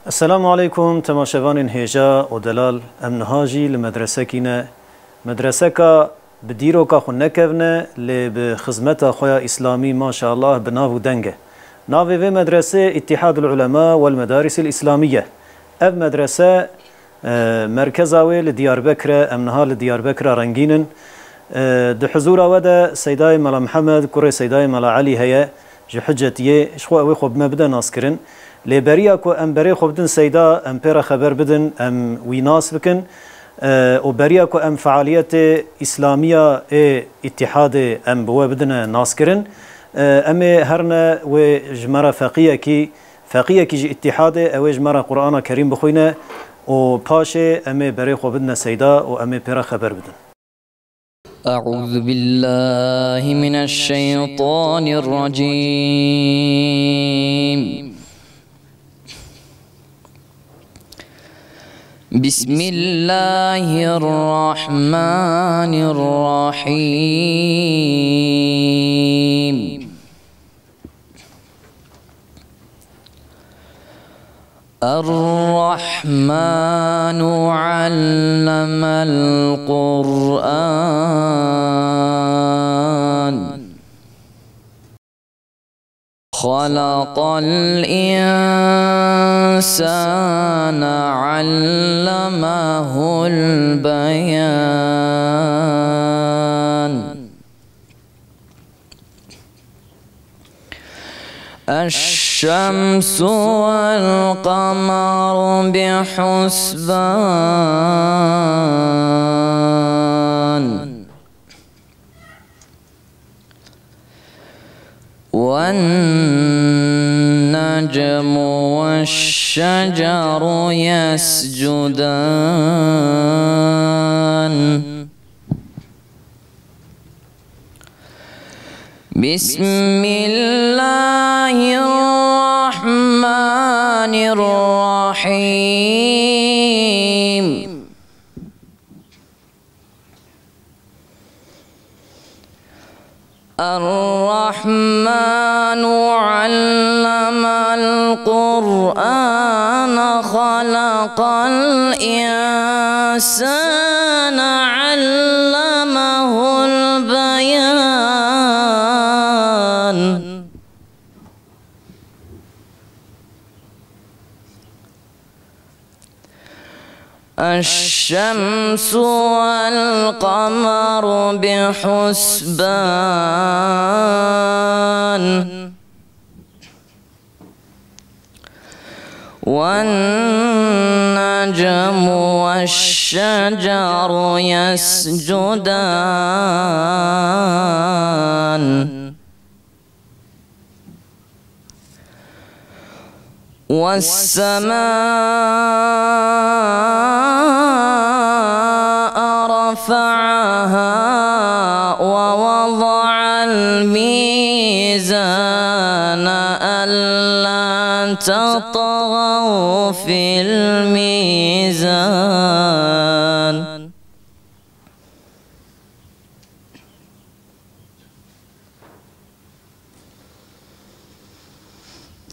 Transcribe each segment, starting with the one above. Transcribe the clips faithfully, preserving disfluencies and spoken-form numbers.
Esselamu aleykum, temaşevanên hêja û delal. Em niha jî li medresekî ne. Medreseka bi dîroka xwe nekevne, lê bi xizmeta xwe ya îslamî, maşallah, bi nav û deng e. Navê vê medresê Îttîhadul Ulema wel Medarisîl Îslamî ye. Ev medrese, e, merkeza wê li Diyarbekir e, em niha li Diyarbekira rengîn in. E, di huzûra we de Seydayê Mela Mihemed, kurê Seydayê Mela Elî heye, ji Hucetiyê, ji xwe ew ê xwe bi me bide naskirin. Lê beriya ku em berê xwe bidin Seyda, em pê re xeber bidin, em wî nas bikin. E, û beriya ku em fealiyetê îslamiya ê îtîhadê em bi we bidine naskirin, e, em ê herne wê ji me re feqiyekî, feqiyekî ji îtîhadê, ew ê ji me re Qur'ana Kerîm bixwîne û paşê em ê berê xwe bidine Seyda û em ê pê re xeber bidin. أعوذ بالله من الشيطان الرجيم. بسم الله الرحمن الرحيم. الرحمن علم القرآن. خلق الإنسان علمه البيان. الشمس والقمر بحسبان. والنجم والشجر يسجدان. بسم الله الرحمن الرحيم. الرحمن علم القرآن خلق الإنسان علمه البيان. الشمس والقمر بحسبان. والنجم والشجر يسجدان. والسماء رفعها ووضع الميزان ألا تطغوا في الميزان.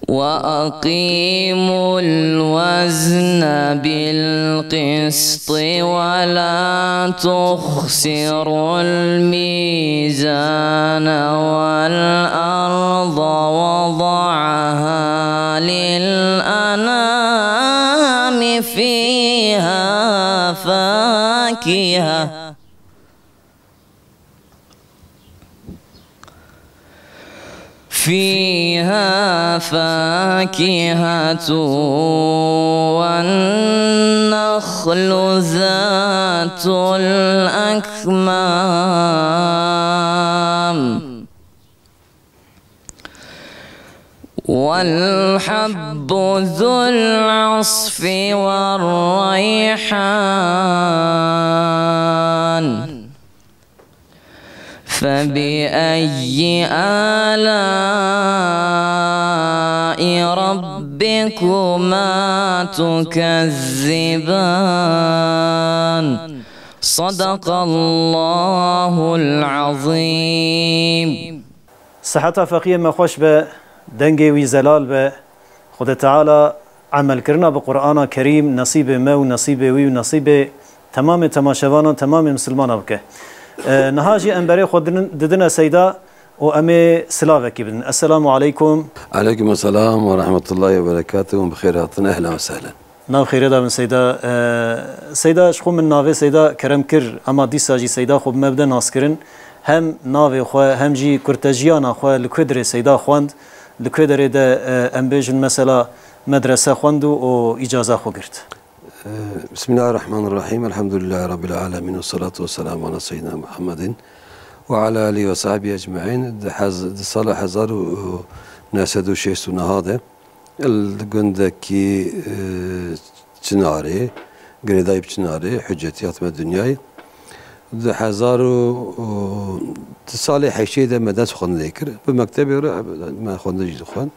وأقيموا الوزن بالقسط ولا تخسروا الميزان والأرض وضعها للأنام فيها فاكهة فيها فاكهة والنخل ذات الأكمام والحب ذو العصف والريحان. فبأي آلاء ربكما تكذبان؟ صدق الله العظيم. Siheta feqiyê me xweş be, dengê wî zelal be. Xwedê Teala emelkirina bi Qur'ana Kerîm nesîbê me û nesîbê wî û nesîbê temamê temaşevanan, temamê misilmana bike. E, niha jî em berê xwe didin-, didine Seyda û em ê silavekî bidin. Esselamu aleykum. Aleykum esselam ve rahmetullahi ve berekatuhu. Bi xêr hatin. Ehlen ve sehlen. Nav xêrê de bin Seyda. E, Seyda, ji xwe min navê Seyda Kerem kir, ema dîsa jî Seyda xwe bi me bide naskirin. Hem navê xwe, hem jî kurtejiyana xwe li ku derê Seyda xwend, li ku derê de, e, em bêjin mesela medrese xwend û, û îcaza xwe girt. Bismillahirrahmanirrahim. Elhamdülillahi Rabbil alemin. Ve salatu ve selamu ala seyyidina Muhammedin ve ala alihi ve sahbihi ecmaîn. Di hez-, di sala hezar û neh sed û şêst û neh de li gundekî, e, Çinarê, girêdayî bi Çinarê, Hücetî hatime dinyayê. Di hezar û, û di salê heştê de me dest xwendinê kir. Bi mektebê re me xwendin jî dixwend.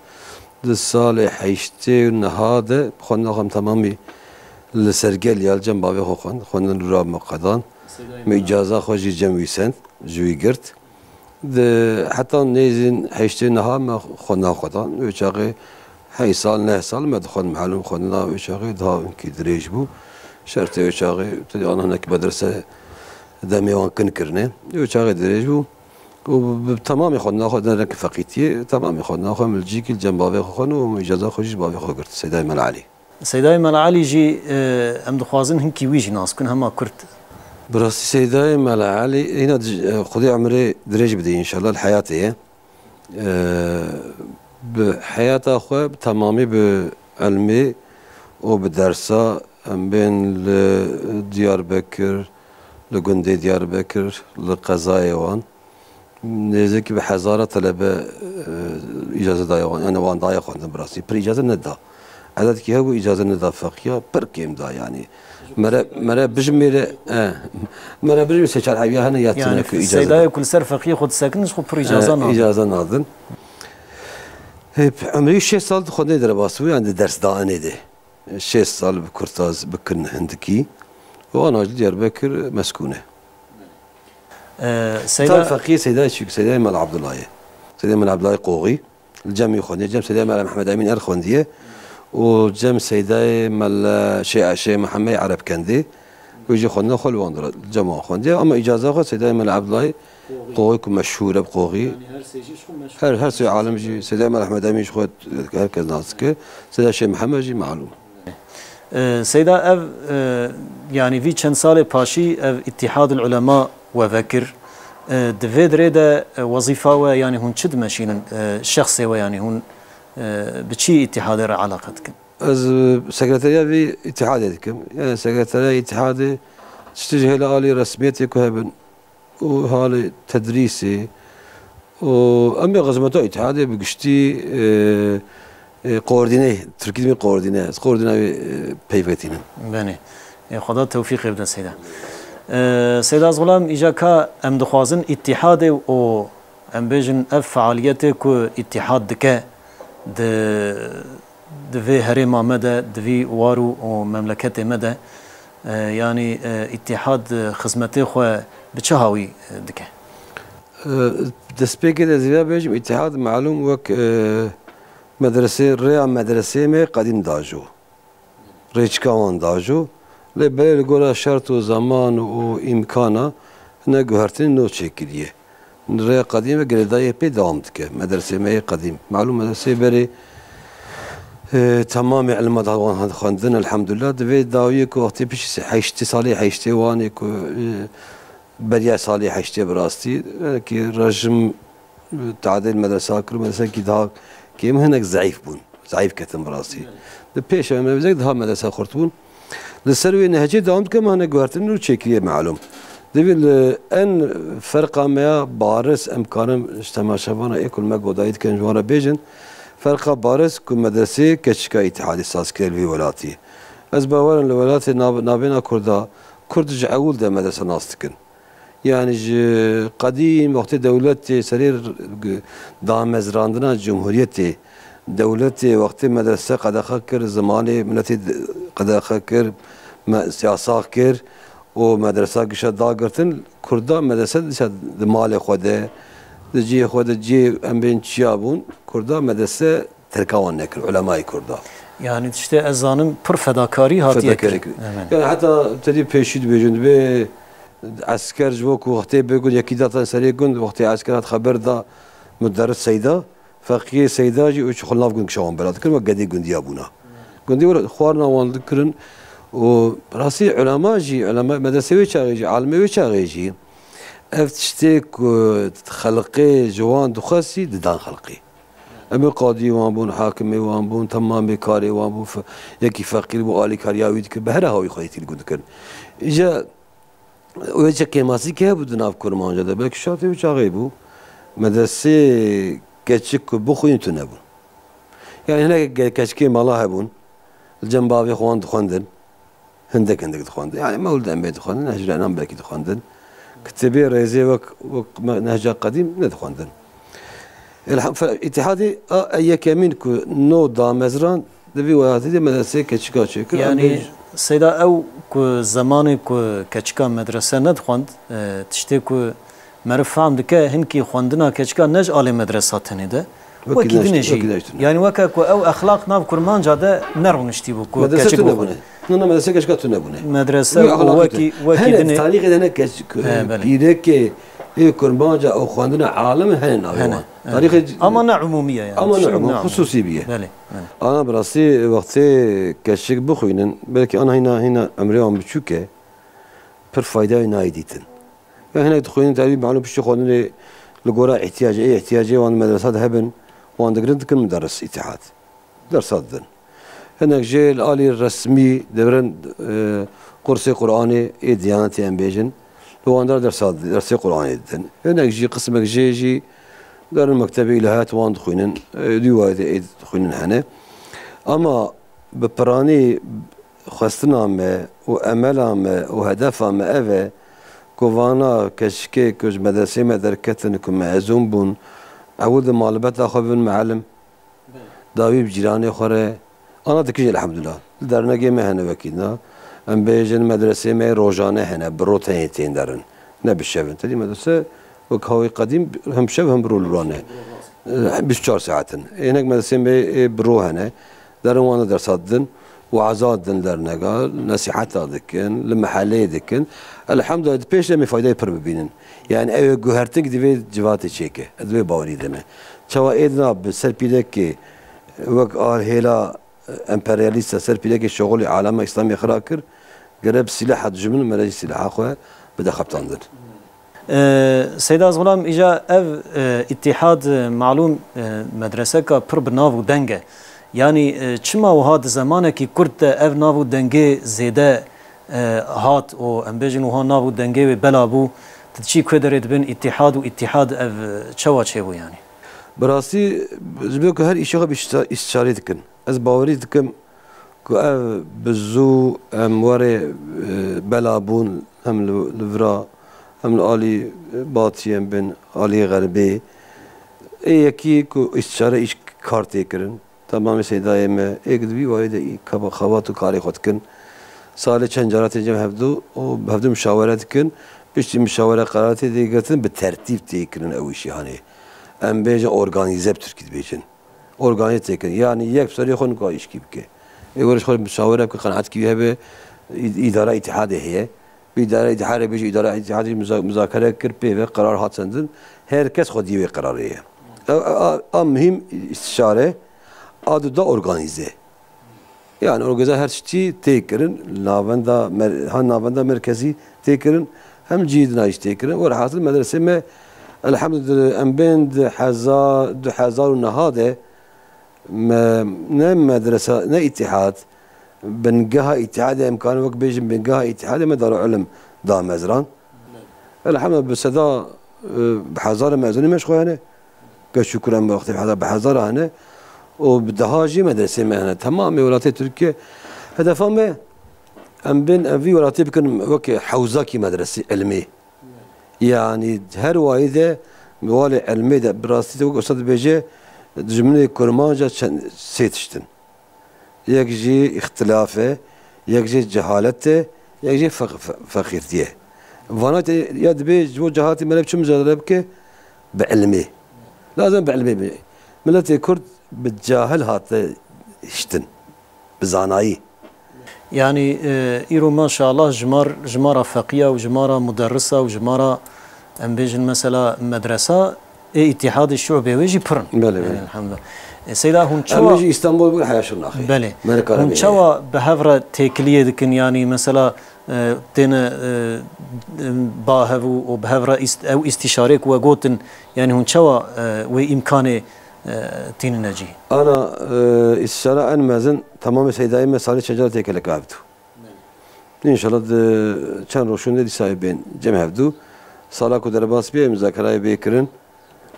Di salê heştê û neha de xwendina xwe em temamî li ser gel ya li cem bavê xwe xwend. Xwendin li ra me qedan. Me îcaza xwe jî cem wî send, ji wî girt. Di heta nêzîn heştê neha me xwendina xwe dan. Wê çaxê heyş sal, neh sal me dixwend, melûm xwendina wê çaxê daha hinkî dirêj bû. Şertê wê çaxê tu dî ana hinek medrese demê wan kin kirine. Wê çaxê dirêj bû. Û bi temamê xwendina xwe, ne rengî feqîtiyê, temamê xwendina xwe milcîkî li cem bavê xwe xwend û îcaza xwe jî ji bavê xwe girt, Seydayê Mela Elî. Seydayê Mela Elî jî, e, em dixwazin hinkî wî jî nas bikin, hema kurt. Bi rastî Seydayê Mela Elî, hîna di-, e, Xwedê emrê dirêj bidê înşallah, li heyatê ye. E, bi heyata xwe bi temamî bi ilmê û bi dersa em bên li Diyarbekir, li gundê Diyarbekir, li qezayê wan, nêzîkî bi hezara telebe, e, îcaze daye wan, yani wan daye xwendin bi rastî. Pir îcaze neda. Ededkî hebû îcaze neda feqiya, pir kêm da yani. Mere, mere bijmêre, e, mere bijmêre sê çar heviya hene ya Yani, tune ku îcaze Seydayê da. Ku li ser feqiyê xwe disekinin, ji xwe pir îcaza E, nadin. Îcaze nadin. Hep emrî şeş sal di xwendê derbas bû, yani di ders dainê de. Şeş sal bi kurtaz bikin hindikî. Û ana ji Diyarbekir meskûne. Ee, Seyda Tam feqiyê Seyda çîk, Seyda Mel Abdullahê. Seyda Mel Abdullahê Qoxî. Li cem wî xwendiye, cem Seyda Mel Mehmed Emîn Er xwendiye. Û cem Seydayê Mel Şê, Şê Mehemmed Ereb Kendê. Wê jî xwendina xwe li wan dira, li cem wan xwendiye. Ama îcaza xwe Seydayê Mel Abdullahê Qoxî ku meşhûr e bi Qoxî. Yani her sê jî ji xwe meşhûr. Her, her sê alem jî Seydayê Mel Mehmed Emîn ji xwe her kes nas dike. Seyda Şê Mehemmed jî malûm. E, Seyda, ev, e, yanî vî çend salê paşî ev Îtîhadul Ulema we vekir. E, di vê dirê de, e, wezîfa we, yanî hûn çi dimeşînin? E, şexsê we, yanî hûn, e, bi çi îtîhadê re eleqe dikin? Ez, e, sekreteriya vî îtîhadê dikim. Yani sekreteriya îtîhadê tiştî ji hêla alî resmiyetê ku hebin, û halê tedrîsê û em ê xizmeta îtihadê bi giştî, e, e, koordîne, tirkî dibên koordîne, ez koordîna wê, e, peyvetînim. Benê. Ê, Xweda tewfîqê bide Seyda. E, Seyda Zulam, îca ka em dixwazin îtihadê û em bêjin ev fealiyetê ku îtihad dike di di vê herêma me de, di vî war û, û memleketê me de, e, yanî, e, îtîhad, e, xizmetê xwe bi çi hawî, e, dike? E, destpêkê de ez ê bêjim, îtîhad malûm wek, e, medresê, rêya medresê me qedîm dajo. Rêçika wan dajo. Lê belê li gora şert û zeman û îmkana neguhertinê nû çêkiriye. Rêya qedîm ve girêdayê pê dewam dike. Medresê me yê qedîm. Malûm medreseyê berê, e, temamê ilma da wan xwendin, elhamdulillah. Di vê dawiyê ku wextê piştî se-, heştê salê heştê wan ê ku, e, beriya salê heştê bi rastî, belkî rejim, e, tadêl medresa kir, medresekî daha kêm hinek zeîf bûn. Zayıf ketin bi rastî. Di pêş em revizek daha medrese xurt bûn. Li ser wê nehecê dewam dike, me hene guhertin û çêkiriye malûm. Divî li en ferqa me ya bariz em karin ji temaşevana ê ku li me godayî dikin ji wan re bêjin. Ferqa bariz ku medresê keçika îtihadê saz kiriye li vî welatî. Ez bawerim li welatê nav-, navbêna Kurda, Kurd ji ewil de medrese nas dikin. Yani ji qedîm wextê dewletê serê g-, damezrandina cumhuriyetê, dewletê wextê medrese qedexe kir, zimanê miletê d-, qedexe kir, me-, yasax kir û medresa gişa dagirtin, Kurda medrese dîsa di malê xwe de, di cihê xwe de, cihê em bên çiya bûn, Kurda medrese terka wan nekir, ulemayê Kurda. Yani tiştê ez zanim pir fedakarî hatiye Fedakarî kirin. Kirin. Evet. Yani heta te dî pêşî dibêjin, dibê esker ji bo ku wextê bê gund, yekî datan serê gund, wextê esker hat xeber da muderis Seyda, feqiyê Seyda jî û çi xwe nav gund kişa wan bela dikirin, wek gedê gundiya bûna. Gundî were xwarina wan dikirin û rastî ulema jî, ulema medresê wê çaxê jî, alimê wê çaxê jî ev tiştê ku xelqê ji wan dixwestî didan xelqî. Em ê qadî wan bûn, hakimê wan bûn, temamê karê wan bûn, fe-, yekî feqîr bû, alîkariya wî dikir, bi here hawî xwedî tîl gund dikirin. Îca wê çi kêmasîkê hebû di nav kurmanca de, belkî şatê wî çaxê bû, medresê keçik ku bixwîn tune bûn. Yani hinek ge-, keçikê mala hebûn, li cem bavê xwe wan dixwendin. Hindek hindek dixwendin. Yani mewlid em bê dixwendin, Nehcul Enam belkî dixwendin. Kitêbê rêzê wek, wek me-, Nehca Qedîm nedixwendin. Elham-, fe-, Îtîhadê a, e, yekemîn ku no damezran di vî welatî de medreseyê keçika çêkir. Yani Em bê Seyda ew ku zemanê ku keçika medrese nedixwend, e, tiştê ku meriv fehm dike, hinkî xwendina keçika ne ji alê medresa tenê de, Wekî wekî din dinê jî. Wekî din jî tune. Yani weke ku ew exlaq nav kurmanca de nerûniştî bû ku Medrese keçik tune bixwîne. Bûne. Na, na, medrese keçika tune bûne. Medrese Wî û axlaqî wekî, tune. Wekî Hene, dinê. Tarîxê de ne keç-, He, belê. Pîrekê ê kurmanca û xwendina alim hene navê Hene, wan. Hene. Tarîxê Ama ne umûmî ye yani. Ama ne Tiştê umûmî, ne umûmî. Xusûsî bîye. Belê, belê. Ana bi rastî wextê keçik bixwînin, belkî ana hîna, hîna emrê wan biçûk e, pir faydayê nayê dîtin. Ya hinek dixwînin, tevî malûm piştî xwendinê li gora ihtiyacê, ê ihtiyacê wan di medresa de hebin, wan digirin dikin muderris îtîhad. Dersa didin. Hinek jê li alî resmî devirin, e, kursê Qur'anê ê diyanetê em bêjin. Li wan der dersa, dersê Qur'anê didin. Hinek jî qismek jê jî derin mektebê îlahiyat wan dixwînin, e, dî wayê de ê dixwînin hene. Ama bi piranî xwestina me û emela me û hedefa me ev e ku vana keçikê ku ji medresê me derketin ku mezûn bûn, ewil di malbeta xwe bibin muallim, dawî bi cîranê xwe re. Ana dikijî elhamdulillah. Li dernegê me hene wekî na. Em bêjin medresê me rojane hene, bi ro tenê tên derin. Ne bi şev in. Tedî medrese wek hawî qedîm hem şev hem bi ro li wan e. Eh, bîst û çar saet in. Ê hinek medresê me ê bi ro hene. Derin wan de dersa didin, waza didin dernega, nesîheta dikin, li meheleyê dikin. Elhamdulillah, di pêş de em ê faydayê pir bibînin. Yani ew ê guhertin ki divê civatê çêke, divê bawerî de me. Çawa êdina bi ser pîrekê wek a hêla emperyalîst ser pîrekê şoxulê alema Îslamê xira kir, gere bi sîlaha dijmin me re jî sîlaha xwe bide xebitandin. E, Seyda Gulam, îja ev, e, îtîhad, e, malûm, e, medreseka pir bi nav û deng e. Yanî, e, çima wiha di zemanekî kurt de ev nav û dengê zêde, e, hat û em bêjin wiha nav û dengê wê bela bû, tu diçî ku derê dibin îtîhad û îtîhad ev, e, çawa çêbû yanî? Bi rastî, ji bo ku her îşê xwe bi îşta-, îstişarê dikin. Ez bawerî dikim ku ev bi zû em werê, e, bela bûn hem li, li vira, hem li alî batiyê em bên, alî xerbê. Ê yekî ku îstişare îş kar tê kirin. Temamê seydayê me êk di vî wayê de î kaba xebat û karê xwe dikin. Salê çend cara tê cem hevdû û bi hevdû muşawere dikin. Piştî muşawere qerar tê dê girtin, bi tertîb tê kirin ew îşî hanê. Em bêjin organîze bi tirkî dibêjin. Organîze tê kirin. Yanî yek bi serê xwe nika îşkî bike. Ê were ji xwe muşawere bike, qenaetkî wî hebe, î-, îdara îtîhadê heye. Bi îdara îtîhadê bêje, îdara îtîhadê muza-, muzakere kir, pê ve qerar hat sendin. Her kes xwediyê wê qerarê ye. A, a, a, a muhîm îstişare, a du da organîze. Yani organîze her tiştî tê kirin, navenda mer-, ha navenda merkezî tê kirin, hem cî dina jî tê kirin. Werhasil medresê me, elhamdülillah, em bên di heza-, du hezar û neha de me ne medresa, ne îtîhad, bingeha îtîhadê em karin wek bêjin bingeha îtîhadê me Darulilm da mezran. Elhamdülillah bi seda, e, bi hezara mezûnê me ji xwe hene. Keç û kura me wextê bi hezar, bi hezara hene. Û bi deha jî medresê me hene. Temamê welatê Tirkiye. Hedefa me, em bên ev vî welatê bikin weke hewzakî medresî ilmî. Yanî her wayî de, walê ilmê de bi rastî de wek usta dibêje, dijminê kurmanca çend sê tişt in. Yek jî îxtilaf e, yek jî cehalet e, yek jî feq-, fe-, feqîrtî ye. Vana te ya dibê ji bo cehaletê meriv çi micadele bike? Bi ilmê. Lazim bi ilmê be. Miletê Kurd bi cahil hate hiştin. bi zanayî. Yanî, e, îro maşallah jimar, jimara feqiya û jimara muderrisa û jimara, em bêjin mesela medresa, ê Îtîhadê Şu'bê wê jî pir in. Belê, belê. Yanî, elhamdulillah. E, Seyda, hûn çawa... Em bêjî Îstanbul bû heya şirnaxê. Belê. Hûn çawa bi hev re têkiliyê dikin, yanî mesela, e, têne, e, ba hev û, û bi hev re îst-, ew îstîşarê ku we gotin, yanî hûn çawa, e, wê îmkanê, e, tînine cî? Ana, e, îstîşara en mezin temamê Seydayê me salê çend cara têkileka hevdû. Înşallah di çend rojûn de dîsa ê bên cem hevdû. Sala ku derbas bê, muzakerayê bê kirin.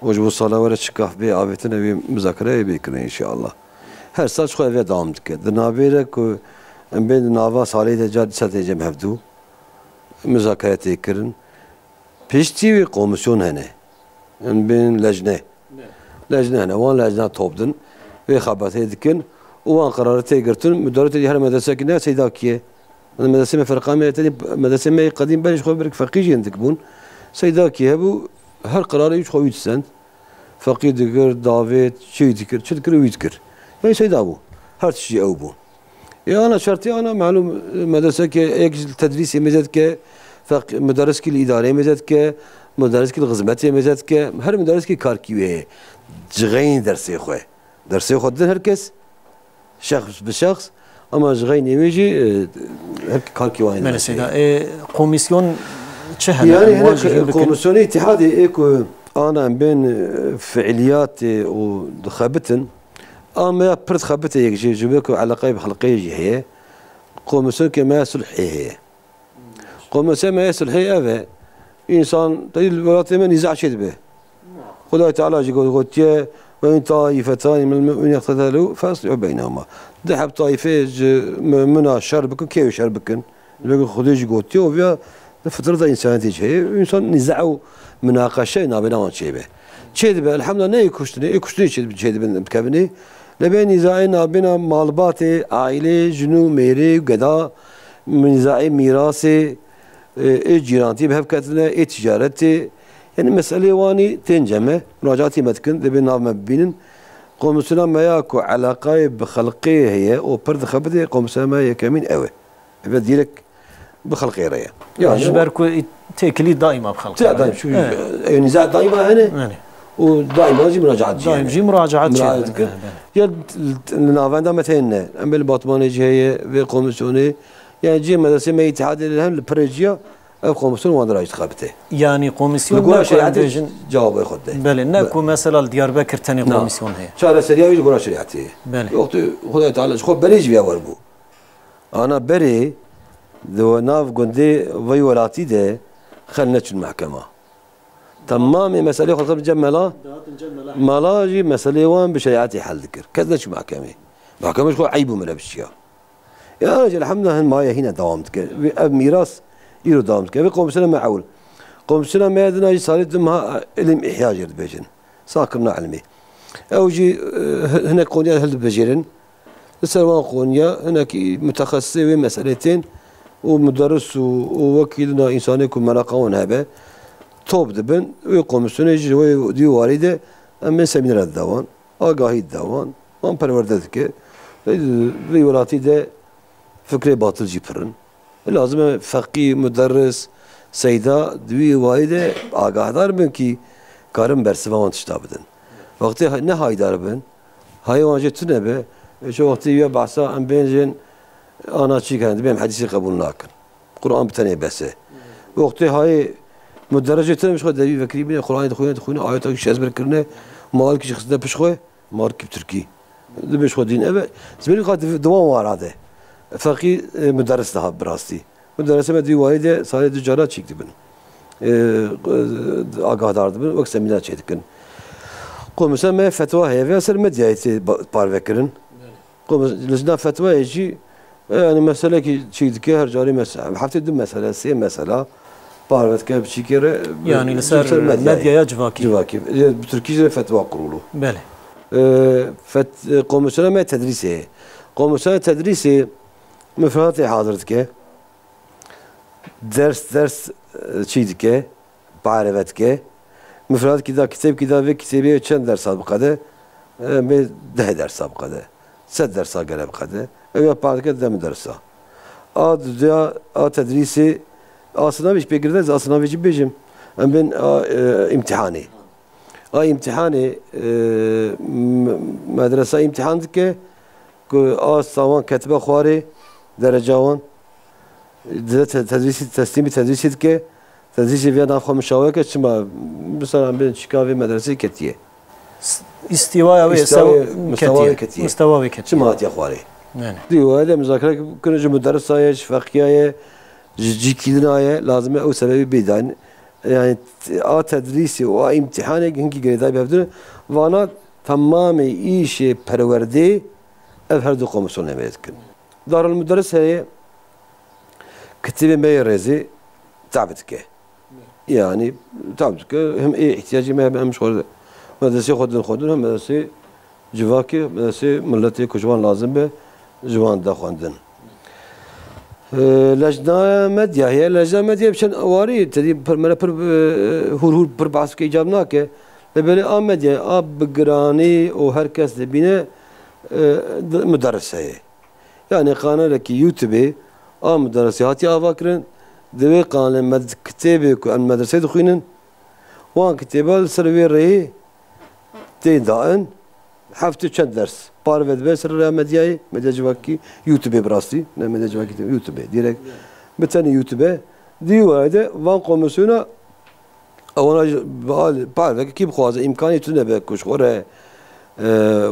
Û ji bo sala were çi gaf bê avêtine wê muzakereyê bê kirin înşallah. Her sal ji xwe eve dewam dike. Di navê re ku em bên di nava salê de car dîsa tê cem hevdû. Muzakere tê kirin. Piştî wî komîsyon hene. Em bên lejne. Lejne hene. Wan lejna top din. Vê xebatê dikin. Û wan qerarê tê girtin. Mudarê tê her medresekî ne Seydakî ye. Medresê me ferqa me tê, medresê me yê qedîm berê ji xwe bir feqî jî hindik bûn. Seydakî hebû, her qerarê wî ji xwe wî disend. Feqî dikir, davêt, çi dikir, çi dikir û wî dikir. Yanî Seyda bû. Her tişt jî ew bû. Ê ana şertê ana, malûm, medreseke yek ji tedrîsê mêze dike, feq-, muderriskî li îdareyê mêze dike, muderriskî li xizmetê mêze dike, her muderriskî karkî wê heye. Cixeyên dersê xwe. Dersê xwe didin her kes, şexs bi şexs, ama cixeynê wê jî, e, her karkî wan heye. Belê Seyda, e, komîsyon çi hene? Yanî Wan jî hene hîn bikin. Komîsyonê Îtîhadê ê ku ana em bên, e, fiiliyatê û dixebitin, A me ya pir dixebite yek jî, ji bo ku eleqeyê bi xelqê jî heye. Komîsyoneke me ya sulhê heye. Komîsyona me ya sulhê ev e. Însan, tey li welatê me nîza çê dibe. Xwedayê Teala jî got-, gotiye, "Ve in taîfetanî minel mu'minîne iqtetelû fe eslihû beynehuma." Du heb taîfeyê ji mumina şer bikin, kê wê şer bikin? Ji ber ku Xwedê jî gotiye û viya di fitreta însaniyetê jî heye. Însan nîza û minaqeşe navbêna wan çêbe. Çê dibe, elhamdulillah, ne ê kuştinê, ê kuştinê çê dibe, çê dibin, dikevinê. Lê bê nîzayê navbêna malbatê, aîlê, jin û mêrê û geda, nîzayê mîrasê, e, ê cîrantî bi hev ketine, ê ticaretê. Yanî meselê wanî tên cem me, muracaatî me dikin, dê bê nav me bibînin. Komîsyona me ya ku eleqayê bi xelqê heye û pir dixebitê, komîsyona me yekemîn ew e. Eve dîrek bi xelqê re ye. Yanî ji ber ku têkilî daîma bi xelqê re ye. Daîm, şu ew nîza daîma hene. Yanî. Û daîma jî muracaat jî hene. Daîm jî muracaat jî hene. Ya li navenda me tên ne. Em bê li Batmanê jî heye, vê komîsyonê. Yanî cihê medresê me îtihadê li hem li pirê ciya ev komîsyon wan diraj dixebite. Yanî komîsyon li gora şerîetê cewabê xwe dide. Belê, ne ku mesela li Diyarbekir tenê komîsyon heye. Çareseriya wî li gora şerîetê ye. Belê. Wextê Xwedayê Teala ji xwe berê jî vêya werbû. Ana berê di nav gundê vey welatî de xel neçûn mehkema. Temamê meselê xwe dixistin cem mela. Mela jî meselê wan bi şerîetê hel dikir. Kes neçû mehkemê. Mehkeme ji xwe eyb û mire biçiya. Ya jî elhamdulillah hin maye hîne dewam dike. Vê ev mîras îro dewam dike. Vê komîsyona me ewil. Komîsyona me ya dina jî salê du meha ilim ihya jê dibêjin. Sakirina ilmê. Ew jî, e, hi-, hinek qoniyat hildibijêrin. Li ser wan qoniya hinekî mutexesisê wê meselê tên û muderris û, û wekî dina însanê ku meraqa wan hebe, top dibin. Wê komîsyonê jî wê di wî warî de em ê semînera dide wan, agahî dide wan, wan perwerde dike. Vê, vê welatî de fikrê batil jî pir in. Lazim e feqî, muderris, seyda di wî warî de agahdar bin kî karin bersiva wan tişta bidin. Wextê hay-, ne haydar bin, hayê wan jê tune be, ji wextê ya behsa em bên jin ana çî kirin, dibê em hedîsê qebûl nakin. Quran bi tenê bes e. Wextê hayê muderris jê tune be, ji xwe devî vekirî bîne, Quranê dixwîne, dixwîne, ayeta wî ezber kirine, malkî jî xistine pişt xwe. Markî bi tirkî. Dibê ji xwe dîn. Ev e, zimanê xwe di, di wan wara de. Feqî, e, muderris dihat bi rastî. Muderrisê me di wî warî de salê du cara çîk dibin. E, e, agahdar dibin, wek semînar çêdikin. Komîsyona me fetwa heye, vê ser medyayê tê ba-, parve kirin. Komîs-, lijna fetwayê jî, e, yanî meselekî çîk dike, her carî mes-, heftê du mesele, sê mesela, parve dike, bi çîkê re, bi, Yanî li ser ser medyayê. Medyaya civakî. Civakî. Ê, bi tirkî jî re fetwa kurulu. Belê. Ê, fet-, ê, komîsyona me tedrîsê. Komîsyona tedrîsê mifredatê hazir dike. Ders, ders, ê, çî dike, parve dike. Mifredatkî da, kitêbkî da, vê kitêbê çend dersa biqede? Ê, bê deh dersa biqede. Sed dersa gere biqede. Ew ya pardike dide min dersa. A duduya, a tedrîsê, a sinavê jî pê girde, ez a sinavê jî bêjim. Em bên a, e, îmtihanê. A îmtihanê, e, m-, medresa îmtihan dike ku a sawan ketibe xwarê, dereca wan. Dide te-, tedrîsî, teslîmî tedrîsî dike, tedrîsî vê navxwe mişaweke, çima, misalan, bên çîka vê medresê ketiye. S-, îstîwaya wê, Îstîwaya sew-, wê, mistewa ketiye. Wê ketiye. Mistewa wê ketiye. Çima hatiye xwarê? Yani. Dî wayde muzakere kirin ji muderrisa ye, ji feqiya ye, ji cîkî dina ye, lazim e ew sebebî bêdan. Yani, t-, a tedrîsî û a îmtîhanê hinkî girêdayî bi hev dirin. Vana temamê îşê perwerdê ev her du komîsyonê me dikin. Darul Muderris heye, kitêbê me yê rêzî tab dike. Yani tab dike, hem ê ihtiyacê me hebe, hem ji xwe re medresê xwe din xwendin, hem medresê civakê, medresê miletê ku ji wan lazim be, ji wan de xwendin. E, Lejna Medya heye, Lejna Medya bi çend warî, tedî pir, me re pir, e, hûr hûr pir behs bike îcab nake. Lê belê a medya, a bi giranî û her kes dibîne, e, di-, muderris heye. Yani kanalekî YouTubeê a muderrisê hatiye avakirin. Di wê kanalê me kitêbê ku em medresê dixwînin, wan kitêba li ser wê rêyê tê dain. Heftê çend ders parve dibe ser rêya medyayê, medya civakî, YouTubeê bi rastî, ne medya civakî, YouTubeê, direkt bi tenê YouTubeê. Di wê de van komîsyona Ewana jî bi al-, parveke kî bixwaze, îmkanî tune be ku ji xwe re, e,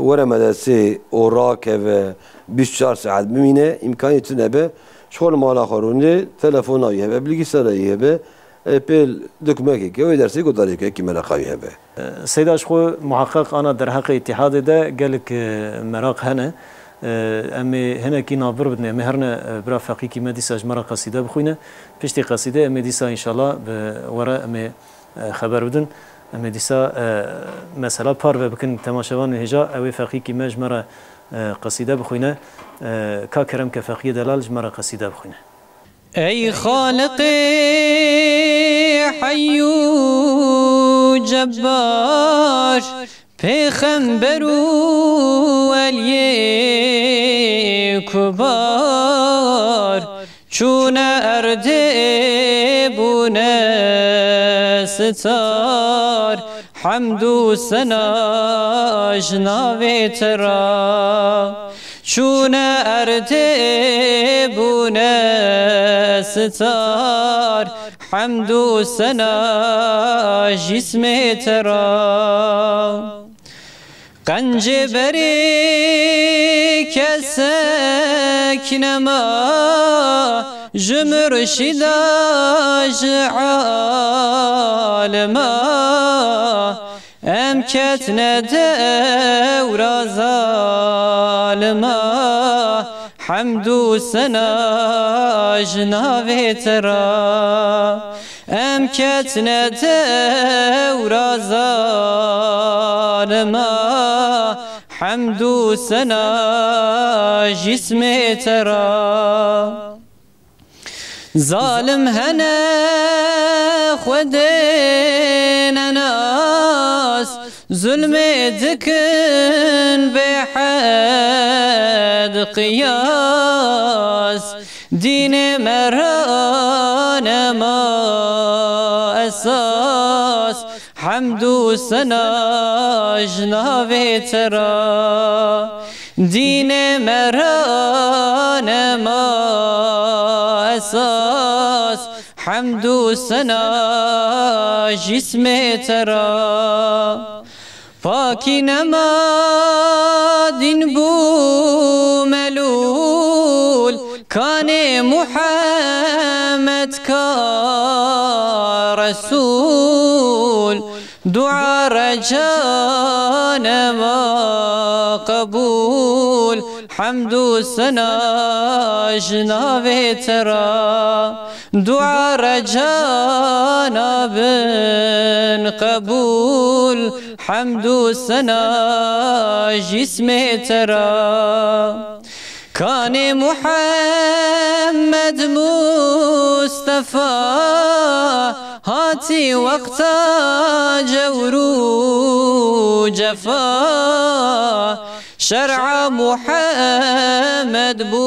were medresê û rakeve bîst û çar saet bimîne, îmkanî tune be, ji xwe li mala xwe rûnê, telefona wî hebe, bilgîsara wî hebe, e, pê dikmekeke wê dersê guhdarî ke, kî mereqa wî hebe. Seyda, ji xwe muheqeq ana derheqê îtîhadê de gelek, e, meraq hene. E, em ê hinekî navbir bidin, em ê herine, e, bira Feqîkî me dîsa ji me re qesîde bixwîne. Piştî qesîdê em ê dîsa înşallah bi we re em ê, e, xeber bidin. Em ê dîsa, e, mesela parve bikin temaşevanên hêja, ew ê Feqîkî me ji me re, e, qesîde bixwîne. E, ka kerem ke Feqiyê delal ji me re qesîde bixwîne. Ey Xaliqê Heyy û Cebbar, Pêxember û weliyê kubar, çûne erdê bûne sitar, hemd û sena ji navê te ra. Çûne erdê bûne sitar, hemd û sena ji îsmê te ra. Qencê berê kesek nema, ji murşîda ji alima. Em ketine dewra zalima, hemd û sena ji navê te ra. Em ketine dewra zalima, hemd û sena ji îsmê te ra. Zalim hene Xwedê nenas, zulmê dikin bêhed qiyas. Dînê me ra nema esas, hemd û sena ji navê te ra. Dînê me ra nema esas, hemd û sena ji îsmê te ra. Pakî nema dîn bû melûl, kanê Muhammed ka Resûl. Dua reca nema qebûl, hemd û sena ji navê te ra. Dua reca nabin qebûl, hemd û sena ji îsmê te ra. Kanê Muhammed Mustefa, hatî wexta cewr û cefa. Şer'a Muhammed bû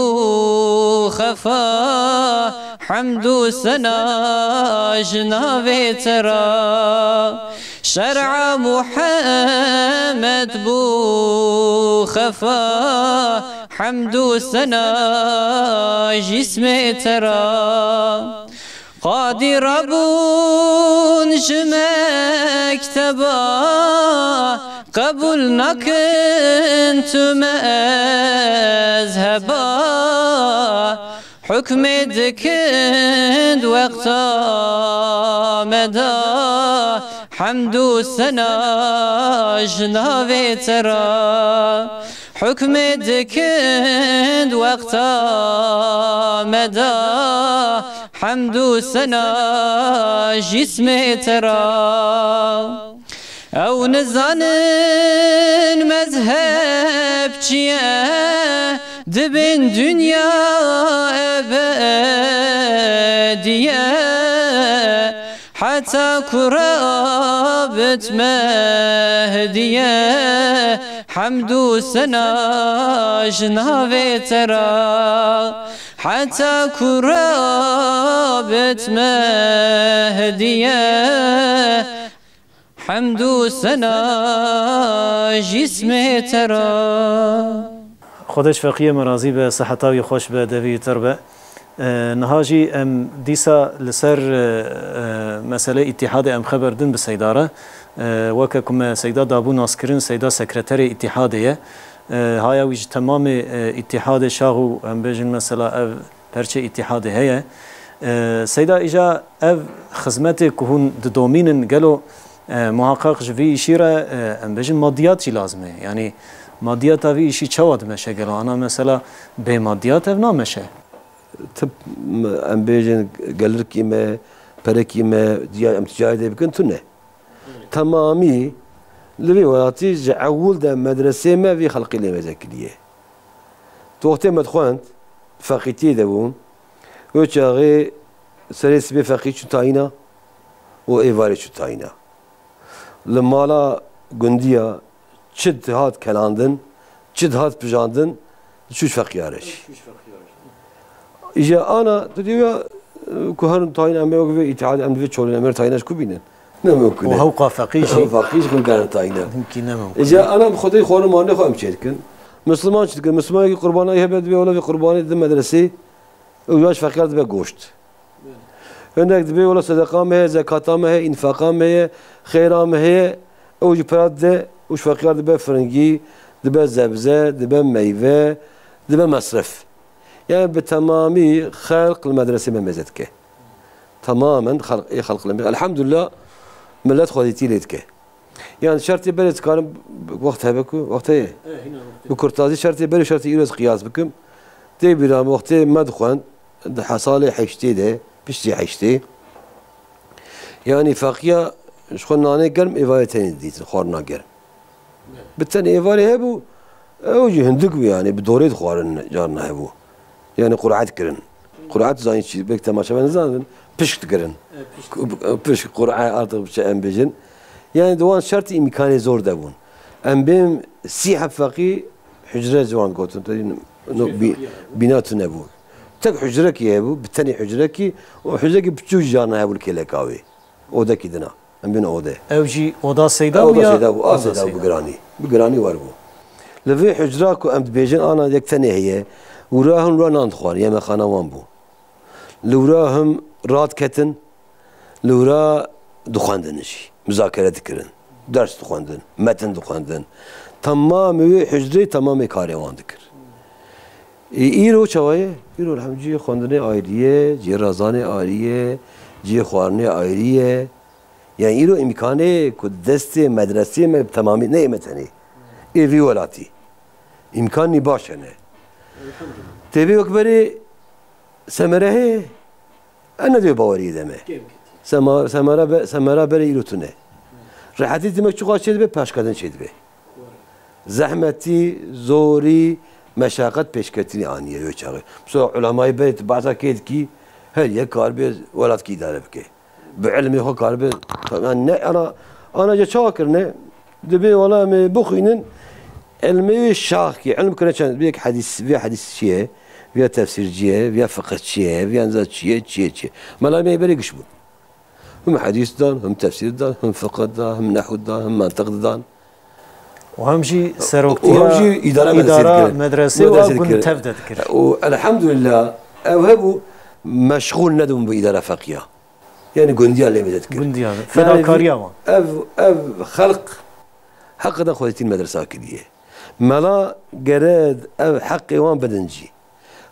xefa, hemd û sena ji navê te ra. Şer'a Muhammed bû xefa, hemd û sena ji îsmê te ra. Qadî rabûn ji mekteba, qebûl nakin tu mezheba. Hukmê dikin di wexta me da, hemd û sena ji navê te ra. Hukmê dikin di wexta me da, hemd û sena ji îsmê te ra. Ew nizanin mezheb çi ye, dibin dinya ebedî ye. Heta ku rabit Mehdî ye, hemd û sena ji navê te ra. Heta ku rabit Mehdî ye, hemd û sena ji îsmê te ra. Xwedeş Feqiyê me razî be, siheta wî xweş be, devî tir be. E, niha jî em dîsa li ser, e, e, meselê îtîhadê em xeber din bi Seyda re. E, weke ku me Seyda dabû naskirin, Seyda sekreterê îtîhadê ye. E, haya wî ji temamê, e, îtîhadê şax û em bêjin mesela ev perçê îtîhadê heye. E, Seyda, îja ev xizmetê ku hûn didomînin gelo, e, muhaqqeq ji vî îşî re, e, em bêjin madiyat jî lazim e. Yanî madiyata vî îşî çawa dimeşe gelo? Ana mesela bê madiyat ev nameşe. Tip, em bêjin gelirkî me, perekî me, diya em ticaretê bikin tune. Temamî li vê welatî ji ewil de medresê me vî xelqî lê mêze kiriye. Tu wextê me dixwend, feqîtiyê de bûm, wê çaxê serê sibê feqî çû tayîna û êvarê çû tayîna. Li mala gundiya çi dihat kelandin, çi dihat pijandin, çû ji feqiyare jî. Îja ana, tu dî ya, ku herin tayîn em ê wek vê îtihadê, em divê çolên em ê tayîna ji ku bînin? Ne mimkun e. Û hewqa feqî jî. Feqî jî ku gerin tayîna. Himkî ne mimkun. Îja ana bi xwedê xwarin marnê xwe em çê dikin. Misliman çi dikin? Mislimanekî qurbanayî hebe divê wela vê qurbanê di medresê, û ya ji feqiyar dibe goşt. Hinek dibê wela sedeqa me heye, zekata me heye, înfaqa me heye, xêra me heye, ew jî pera dide û ji feqiyar dibe firingî, dibe zebze, dibe meyve, dibe mesref. Yani bi temamî xelq li medresê me mêze dike. Temamen xelq, ê xelq li me. Elhamdulillah, millet xwedîtî lê dike. Yani şertê berê dikarim, wext hebe ku, wext heye. E, hîna wext heye. Bi kurtazî şertê berê şertê îro ez qiyas bikim. Tê bîra min wextê me dixwend, di he-, salê heştê de, piştî heştê. Yani feqiya ji xwe nanê germ êvarê tenê didîtin, xwarina germ. Bi tenê êvarê hebû, ew jî hindik bû yani, bi dorê dixwarin carna hebû. Yani qur'e dikirin. Qur'e tu zanî çi, belkî temaşevan nizanin, pişk dikirin. E, pişk. Ku-, pişk, qur'e artık çi em bêjin. Yani di wan şertî îmkanê zor de bûn. Em bêm sî heb feqî hucre ji wan gotin. Tabii no, bi-, bîna tune bû. Tek hucrekî hebû, bi tenê hucrekî, û hucrekî piçûk jî carna hebû li kêleka wê. Odekî dina. Em bîne ode. Ew jî oda Seyda bû ya? Oda Seyda bû, a Seyda bû, bi giranî. Bi giranî wer bû. Li vê hucra ku em dibêjin ana yek tenê heye, wira him wira nan dixwarin, yemexana wan bû. Li wira him radiketin, li wira dixwendin jî, muzakere dikirin. Ders dixwendin, metin dixwendin. Temamê wê hucrê temamê karê wan dikir. Ê, îro çawa ye? Îro elhemdulî xwendinê ayrî ye, cihê razanê ayrî ye, cihê xwarinê ayrî ye. Yani îro îmkanê ku destê medresê me bi temamî neyê me tenê. Ê vî welatî. Îmkanî baş hene. Tê vê wek berê semere heye. Em ne dê baweriyê de me. Sema-, semera be-, semera berê îro tune. Rehetî demek çiqa çê dibe, paşkadin çê dibe. Zehmetî, zorî, meşaqet pêşketinî aniye wê çaxê. Mesela ulemayê berê tu behsa kê dikî, her yek karibe welatkî îdare bike. Bi ilmê xwe karibe, yani ne ana, ana ca çawa kirine, dibê wela em ê bixwînin, Ilmê wê şaxkî, ilm kire çend, vê yek hedîs, vê hedîs çi ye, vê tefsîr çi ye, vê fiqh çi ye, vê niza çi ye, çi ye, çi ye. Mela me berê giş bûn. Him hedîs dan, him tefsîr dan, him fiqh dan, him nehw dan, him mentiq dan. Û hem jî seroktiya Û hem jî îdara medresê îdara dikir. medresê û Medresê ew gund dikir. tev de dikir. Û elhamdulillah, ew hebû meşxûl nedibûn bi îdara feqiya. Yani gundiya lê mêze dikir. Gundiya, Yani fedakariya wan. Ev, ev xelq heqida xwedîtî medresa kiriye. Mela gere ev heqê wan bidin cî.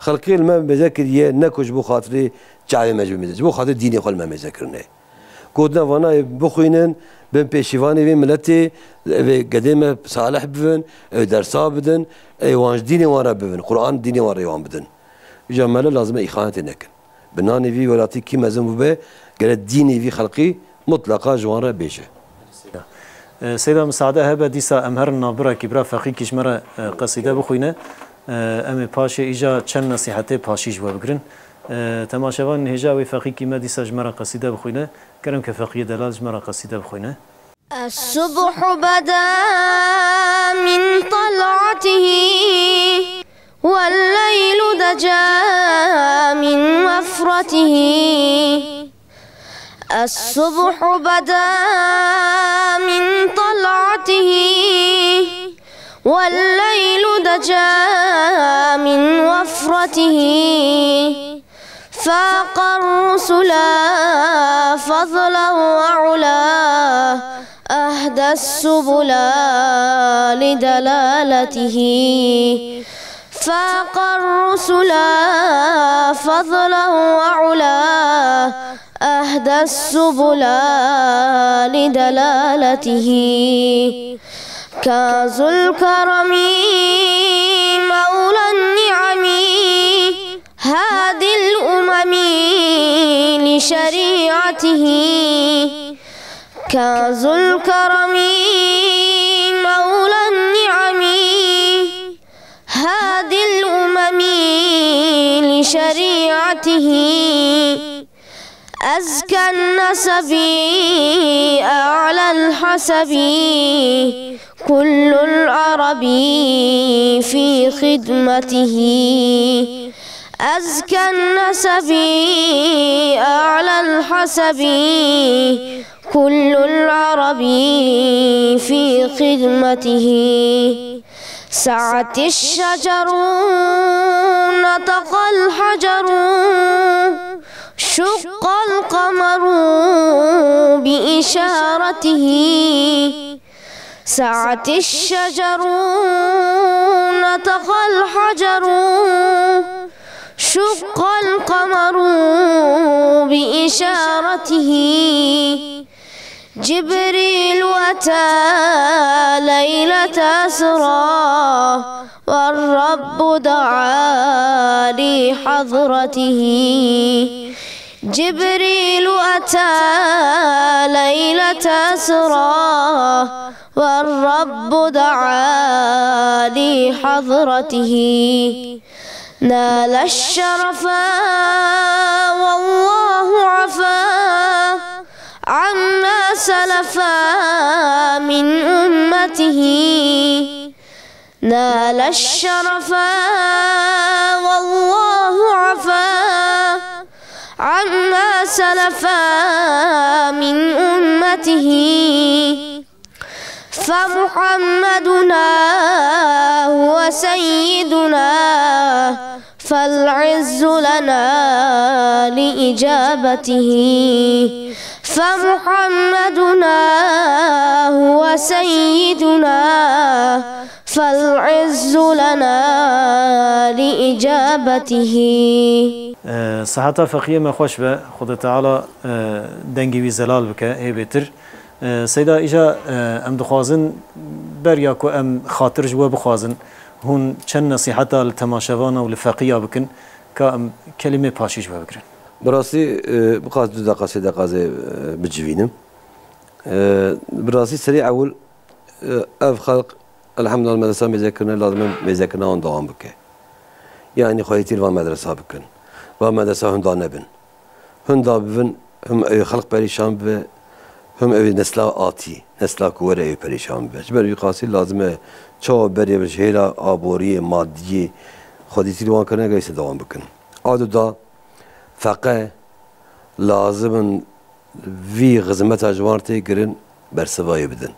Xelkê li me mêze kiriye, ne ku ji bo xatirê çavê me ji mêze, ji bo xatirê dînê xwe li me mêze kirine. Gotina vana ê bixwînin, bin pêşîvanê vê miletê, vê gedê me salih bibin, ê dersa bidin, ê wan ji dînê wan re bibin, Quran dînê wan rê wan bidin. Îja mele lazim e îxanetê nekin. Bi nanê vî welatî kî mezin bûbe, gere dînê vî xelqî mutleqa ji wan re bêje. E, Seyda, misade hebe dîsa em herin navbirekî bira feqîkî ji me re, e, qesîde bixwîne. E, em ê paşê îja çend nesîhetê paşî ji we bigirin. E, temaşevan hêja wê feqîkî me dîsa ji me re qesîde bixwîne. Kerem ke feqiyê delal ji me re qesîde bixwîne. الصبح بدا من طلعته، والليل دجى من وفرته. الصبح بدا من طلعته، والليل دجى من وفرته. فاق الرسل فضلا وعلا، أهدى السبل لدلالته. فاق الرسل فضلا وعلا، أهدى السبل لدلالته. كنز الكرم مولى النعم، هادي الأمم لشريعته. كنز الكرم مولى النعم، هادي الأمم لشريعته. أزكى النسب أعلى الحسب، كل العرب في خدمته. أزكى النسب أعلى الحسب، كل العرب في خدمته. سعت الشجر، نطق الحجر، شق القمر بإشارته. سعت الشجر، نطق الحجر، شق القمر بإشارته. جبريل أتى ليلة أسرى، والرب دعا لحضرته. جبريل أتى ليلة أسرى، والرب دعا لحضرته. نال الشرفا والله عفا عما سلفا من أمته. نال الشرفا والله عفا عما سلفا من أمته. فمحمدنا هو سيدنا، فالعز لنا لإجابته. فمحمدنا هو سيدنا، فالعز لنا لإجابته. Siheta feqiyê me xweş be, Xwedê Teala, e, dengê wî zelal bike, hê bêtir. E, Seyda, îja, e, em dixwazin beriya ku em xatir ji we bixwazin, hûn çend nesîheta li temaşevana û li feqiya bikin, ka em kelîmê paşî ji we bigirin. Bi rastî, e, biqas du deqa, sê deqa zê, e, bicivînim. E, bi rastî serî ewil, e, ev xelq, elhamdulillah, medresa mêze kirine, lazim e mêzekirina wan dewam bike. Yanî xwedîtî li van medresa bikin. Van medresa hunda nebin. Hunda bibin, him, e, xelq perîşan bibe, Him ew ê nesla atî, nesla ku were ew perîşan bibe. Ji ber wî qasî lazim e çawa berê bi ji hêla aboriyê, madiyê xwedîtî li wan kirine, gerî se dewam bikin. A du da feqe lazim in vî xizmeta ji wan tê kirin, bersivayê bidin.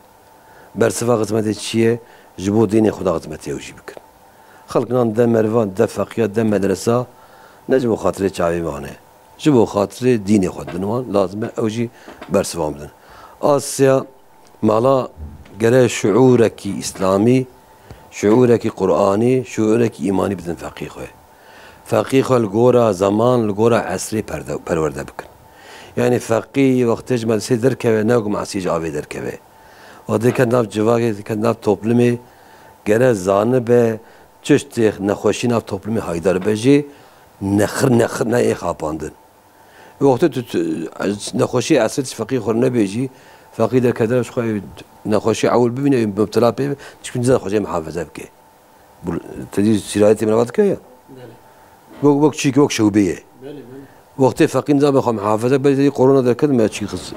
Bersiva xizmetê çi ye? Ji bo dînê Xweda xizmetê ew jî bikin. Xelk nan de merivan, de feqiya, de medresa, ne ji bo xatirê çavê wan e. Ji bo xatirê dînê xwe didin wan, lazim e ew jî bersivan bidin. A sêya mala gere şiûrekî îslamî, şiûrekî Qur'anî, şiûrekî îmanî bidin feqî xwe. Feqî xwe li gora zeman, li gora esrê perde-, perwerde bikin. Yanî feqî wextê ji medresê derkeve, ne wek masî ji avê derkeve. Wextê ke nav civakê, ke nav toplumê, gere zanibe, çi tiştê nexweşî nav toplumê haydar be jî, nexir, nexir, ne ê xapandin. Wextê tu, tu nexweşî esrê tu feqî xwe nebêjî, feqî derkeve ji xwe nexweşî ewil bibîne, mubtela pê be, çikû nizane xwe jê muhafaze bike. Bu, te dî sîrayetê min ava dike ya. Belê. Wek, wek çîk, wek şewbê ye. Belê, belê. Wextê feqî nizane xwe muhafaze bike, belê te dî korona derket me çîk xist.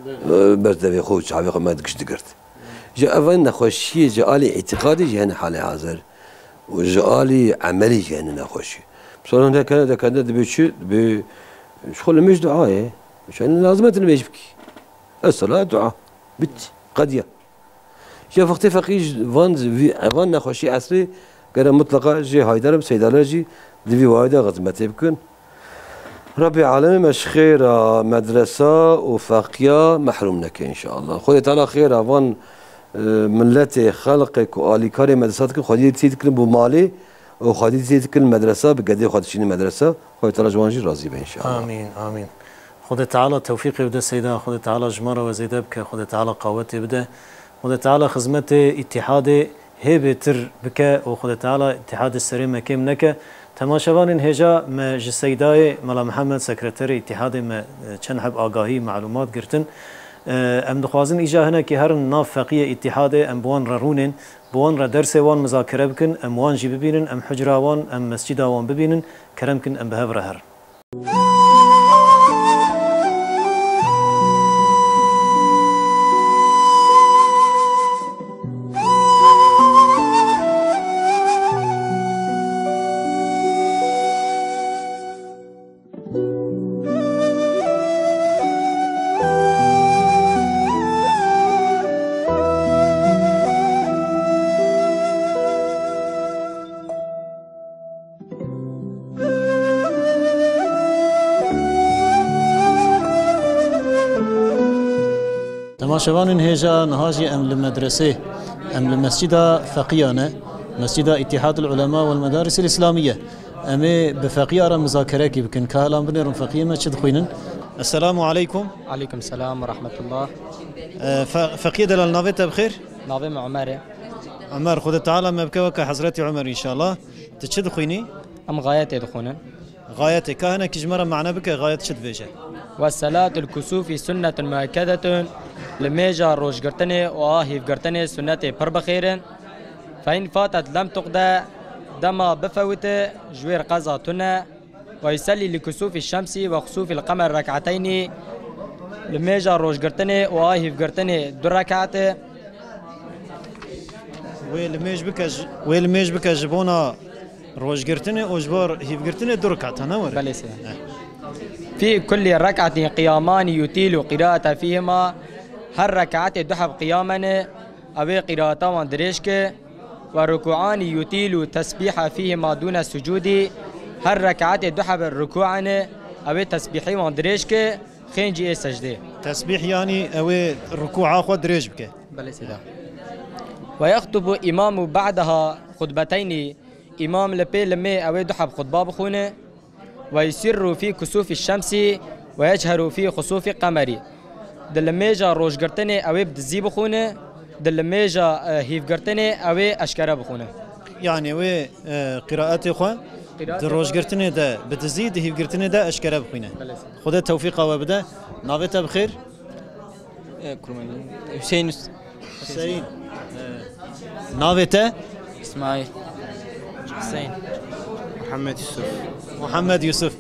Belê. E, ber devê xwe û çavê xwe me giş digirt. Ji ev nexweşiyê ji alî îtîqadî jî hene halê hazir. Û ji alî emelî jî hene nexweşî. Misal hindek hene dekende dibê çi? Dibê ji xwe limêj dua ye. Ji hene lazim e tu limêj bikî. Esela dua. Bitti. Qediya. Ya wextê feqî ji van, vî, van nexweşî esrê gere mutleqa jê haydar im, seydalê jî di vî wayê de xizmetê bikin. Rabbê alemê me ji xêra medresa û feqiya mehrûm neke înşallah. Xwedê Teala xêra van, e, miletê, xelqê ku alîkarê medresa dikin, xwedî tê dikin bo malê û xwedî tê dikin medresa, bi gedê xwe dişînin medresa. Xwedê Teala ji wan jî razî be înşallah. Amîn, amîn. Xwedê Teala tewfîqê bide seyda, Xwedê Teala ji me re we zêde bike, Xwedê Teala qawetê bide. Xwedê Teala xizmetê îtîhadê hê bêtir bike û Xwedê Teala îtîhadê serê me kêm neke. Temaşevanên hêja me ji seydayê Mela Mihemed, sekreterê îtîhadê me, e, çend heb agahî, malûmat girtin. E, em dixwazin îja hinekî herin nav feqiyê îtîhadê, em bi wan re rûnên, bi wan re dersê wan muzakere bikin, em wan jî bibînin, em hucra wan, em mescîda wan bibînin, kerem kin em bi hev re herin. Temaşevanên hêja, niha jî em li medresê, em li Mescîda Feqiya ne, Mescîda Îtîhadul Ulema wel Medaris el Îslamiye. Em ê bi Feqiya re muzakerekî bikin. Ka helan binêrin Feqiyê me çi dixwînin. Esselamu aleykum. Aleykum selam ve rahmetullah. E, Fe-, Feqiyê delal, navê te bi xêr? Navê min Omer e. Omer, Xwedê Teala me bike weke Hezretî Omer înşallah. Tu çi dixwînî? Em Gayetê dixwînin. Gayetê, ka hinekî ji me re mane bike, Gayet çi dibêje? Ve salatul kusufi sunnetun muekkadetun, limêja rojgirtinê û a hîvgirtinê sunnetê pir bi xêr in. Fe in fatet lem tuqde, dema bifewite, ji wêr qeza tune. Ve yusellî li kusûfî şemsî ve xusûfî l-qemer rek'eteynî, limêja rojgirtinê û a hîvgirtinê du rek'et e. Wê limêj bike ji, wê limêj bike ji bona rojgirtinê û ji bo hîvgirtinê du rek'et, ne were? Belê seyda. Fî kullî rek'etî qiyamani yutîlu qiraete fîhima, her rek'etê du heb qiyame ne, ew ê qiraeta wan dirêj ke. Ve rukûanî yutîlu tesbîha fîhima dûne sucûdî, her rek'etê du hebe rukû ne, ew ê tesbîhê wan dirêj ke, xêncî ê secdê. Tesbîh yanî ew ê rukûa xwe dirêj bike. Belê seyda. Ve yextubu îmamu ba'deha xutbeteynî, îmam li pê limê ew ê du heb xutba bixwîne. Ve yusirru fî kusûfî şemsî ve yecheru fî xusûfî qemerî. Di limêja rojgirtinê ew ê bi dizî bixwîne, di limêja, e, hîvgirtinê ew ê eşkere bixwîne. Yanî wê, e, qiraetê xwe di rojgirtinê de bi dizî, di hîvgirtinê de eşkere bixwîne. Belê. Xwedê tewfîqa we bide. Navê te bi xêr? E, kurbanî. Hüseyin Üst-, Hüseyin. E, navê te? İsmail. Hüseyin. Muhammed Yusuf. Muhammed Yusuf.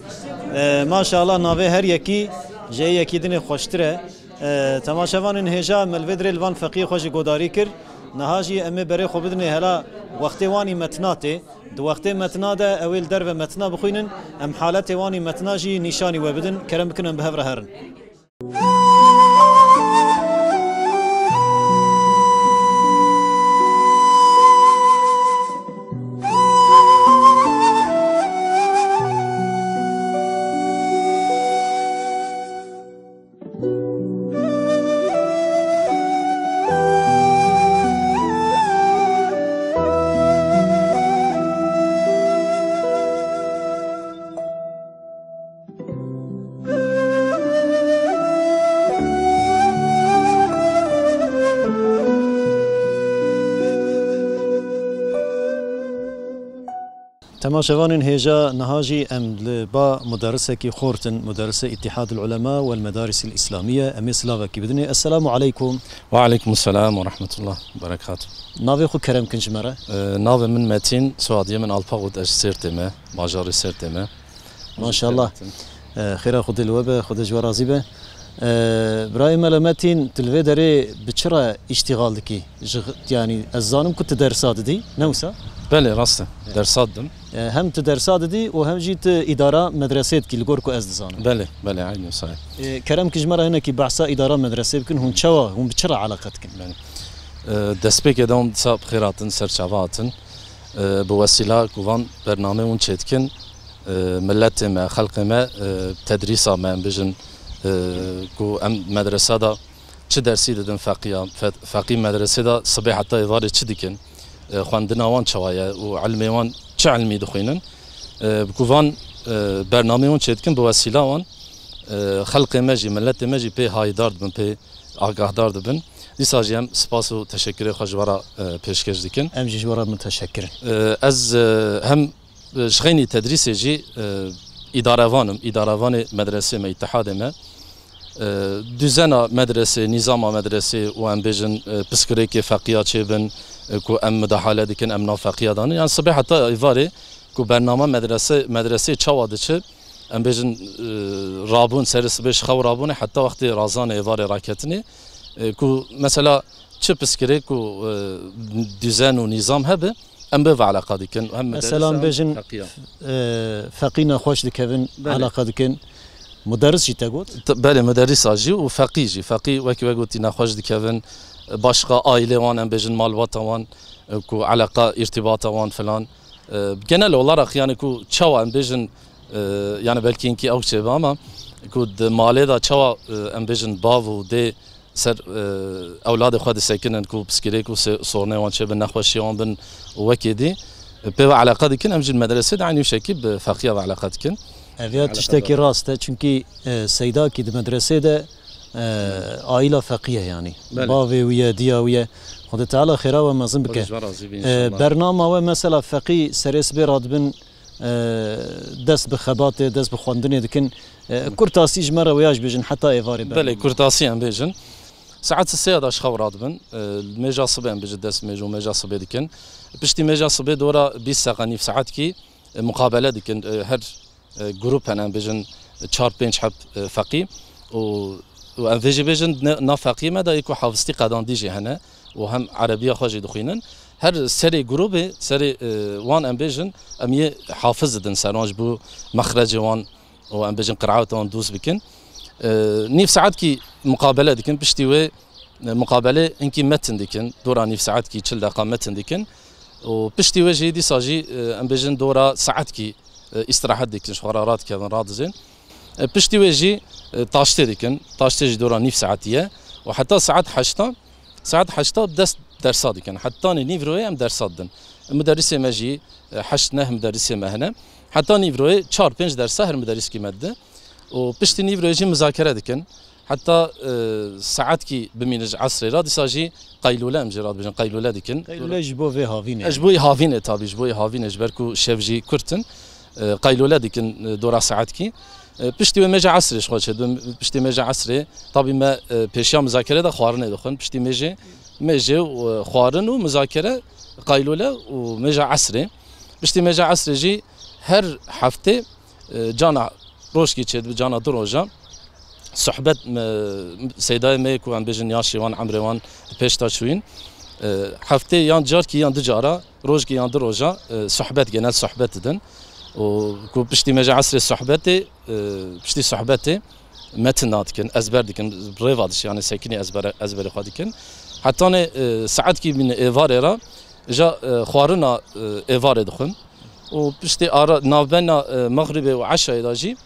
E, maşallah navê her yekî ji yê yekî dinê xweştir e. E, temaşevanên hêja, me li vê dirê li van feqiyê xwe jî godarî kir. Niha jî em ê berê xwe bidinê hela wextê wan î metina tê. Di wextê metina de ew ê li derve metina bixwînin, em haletê wan î metina jî nîşanî we bidin. Kerem bikin em bi hev re herin. Temaşevanên hêja, niha jî em li ba muderrisekî xort in, muderrisê Îtîhadul Ulema wel Medarisîl Îslamiye, em ê silavekî bidinê. Esselamu aleykum. Ve aleykum selam ve rahmetullah ve berekatuh. Navê xwe kerem kin ji me re? Ee, navê min Metîn, soyadiyê min Alpagod, ez ji Sêrtê me, bajarê Sêrtê me. Maşallah. Ee, xêra Xwedê li we be, Xwedê ji we razî be. Ee, birayê me Metîn, tu li vê derê bi çi re îştîxal dikî? Ji, yanî ez zanim ku tu dersa didî, ne wisa? Belê, rast e. Dersa didim. E, hem tu dersa didî û hem jî tu îdara medresê dikî, li gor ku ez dizanim. Belê, belê, eynî wisa ye. E, kerem ki ji me re hinekî behsa îdara medresê bikin, hûn çawa, hûn bi çi re eleqe dikin? Belê. E, destpêkê de hûn dîsa bi xêr hatin, ser çava hatin. E, bi wesîla ku van bernameyê hûn çêdikin, e, miletê me, xelkê me, e, tedrîsa me, em bêjin, e, ku em medresa de çi dersî didin feqiya, fe-, feqî medresê de sibê heta êvarê çi dikin, e, xwendina wan çawa ye û ilmê wan çi ilmî dixwînin. E, bi ku van, e, bernameyê wan çêdikin, bi wesîla wan, e, xelkê me jî, miletê me jî pê hayîdar dibin, pê agahdar dibin. Dîsa jî em spas û teşekkürê xwe ji we re, e, pêşkêş dikin. Em jî ji we re miteşekkir in. E, ez, e, hem Ji xeynî tedrîsê jî, e, îdarevan im, îdarevanê medresê me, îtihadê me. E, duzena medresê, nîzama medresê û em bêjin, e, piskirêkê feqiya çêbin, e, ku em midahale dikin, em nav feqiya danin. Yan sibê heta êvarê ku bername medrese, medresê çawa diçe, em bêjin, e, rabûn, serê sibê ji xew rabûnê heta wextê razanê êvarê raketinê, e, ku mesela çi piskirêk û, e, dizen û nîzam hebe, em bi ve eleqa dikin. Hem Mesela, em medarîsa, hem bêjin, feqiya. E, feqî nexweş dikevin, Belê. eleqa dikin. Muderris jî te got? T-, belê, muderrisa jî û feqî jî. Feqî wekî we gotî nexweş dikevin. Başqa aîlê wan, em bêjin malbata wan, e, ku eleqa, îrtîbata wan filan. E, genel olarak yani ku çawa em bêjin, e, yani belkî hinkî ew çêbe ama ku di malê de çawa, e, em bêjin bav û dê ser, e, ewladê xwe disekinin ku piskirêk û se-, sorunê wan çêbin, nexweşiya wan bin û wekê dî, e, pê ve eleqe dikin, em jî li medresê de eynî şekî bi feqiya ve eleqe dikin. Ev ya Eleqe tiştekî de. rast e, çunkî, e, Seyda kî di medresê de, e, aîla feqî ye yanî. Belê. Bavê wî ye, diya wî ye. Xwedê Teala xêra we mezin bike. Xwedê ji we razî be E, inşallah. Bernama we mesela feqî serê sibê radibin, e, dest bi xebatê, dest bi xwendinê dikin. E, kurtasî ji me re wêya jî bêjin heta êvarê Belê, bernama. Kurtasî em bêjin. Saet sê ya da ji xew radibin. E, mêja sibê em bêjin dest mêj û mêja sibê dikin. Piştî mêja sibê dora bîst seqa nîv saetkî, e, muqabele dikin. E, her, e, grup hene em bêjin çar pênc heb, e, feqî. Û, û em vê jî bêjin ne, na feqî me de ê ku hafistî qedandî jî hene. Û hem erebiya xwe jî dixwînin. Her serê grûbê, serê, e, wan em bêjin, em yê hafiz didin ser wan ji bo mexrecê wan û em bêjin qiraeta wan dûst bikin. E, nîv saetkî muqabele dikin, piştî wê, e, muqabelê hinkî metin dikin, dora nîv saetkî çil deqa metin dikin. Û piştî wê jî dîsa jî, e, em bêjin dora saetkî, e, îstirahet dikin, ji xwe re radikevin, radizên. E, piştî wê jî, e, taştê dikin. Taştê jî dora nîv saetî ye. Û heta saet heşta, saet heşta bi dest dersa dikin. Hetanê nîvroyê em dersa didin. Muderrisê me jî, e, heşt neh muderrisê me hene. Heta nîvroyê çar pênc dersa her muderriskî me dide. Û piştî nîvroyê jî muzakere dikin. Heta, e, saetkî bimîne ji esrê re, dîsa jî qeylûle em jê re dibêjin, qeylûle dikin. Qeylûle ji bo vê havînê. E, ji bo havînê tabî, ji bo havînê, ji ber ku şev jî kurt in. E, qeylûle dikin, e, dora saetkî. E, piştî wê mêja esrê ji xwe çêdibin, piştî mêja esrê, tabî me, e, pêşiya muzakere de xwarinê dixwin. Piştî mêjê, mêjê û, e, xwarin û muzakere, qeylûle û mêja esrê. Piştî mêja esrê jî her heftê, e, cana rojkî çêdibe, cana du roja. sohbet me, seydayê me yê ku em bêjin yaşê wan, emrê wan pêş de çûyîn. E, heftê yan carkî yan du cara, rojkî yan du roja, e, sohbet, genel sohbet didin. Û ku piştî me ji esrê sohbetê, e, piştî sohbetê metin nadikin, ezber dikin, rêva dişî, yani sekinî ezbere, ezberê xwe dikin. Hetanê, e, saetkî bîne êvarê re, ja, e, xwarina, e, êvarê dixwin. Û piştî ara, navbena, e, mexribê û eşayê de jî,